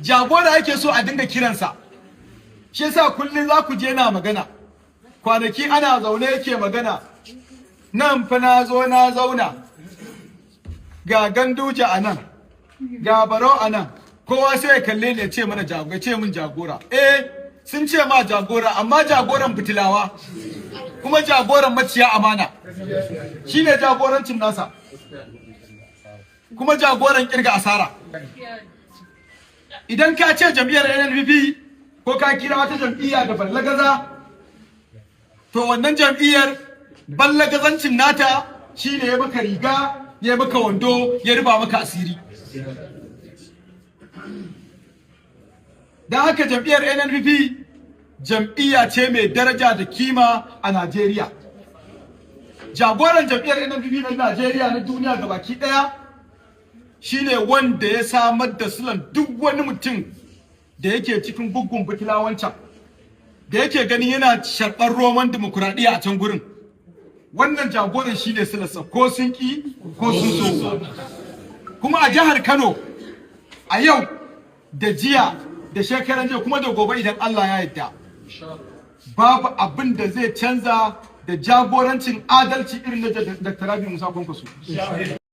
Jagora yake so a dinga kiransa. Shi yasa kullum za ku je na magana. Kwanaki ana zaune yake magana, "Nan fa na zo na zauna, ga Ganduje a nan, ga Barau a nan, kowa sai ya kalle ne, ce mana jagora, ce min jagora." Eh, sun ce ma jagora, amma jagoran fitilawa, kuma jagoran maciya amana shine jagorancin nasa, kuma jagoran kirga asara. Idan ka ce jam'iyyar NNPP ko ka kira wata jam'iyya da ballagaza, to wannan jam'iyyar ballagazancin nata shine ya maka riga, ya maka wando, ya rufa maka asiri. Don haka jam'iyyar NNPP jam'iyya ce mai daraja da kima a Najeriya. Jagoran jam'iyyar NNPP na Najeriya, na duniya gabaki daya, shine wanda ya samar da sulan duk wani mutum da yake cikin guggun butilawancan da yake ganin yana sharɓar roman dimokuraɗiyya a can gurin. Wannan jagoran shine silarsa, ko sun ƙi ko sun so. Kuma a jihar Kano a yau da jiya da shekaran jiya, kuma da gobe idan Allah ya yarda, babu abin da zai canza da jagorancin adalci irin na Dr. Rabi Musa Kwankwaso.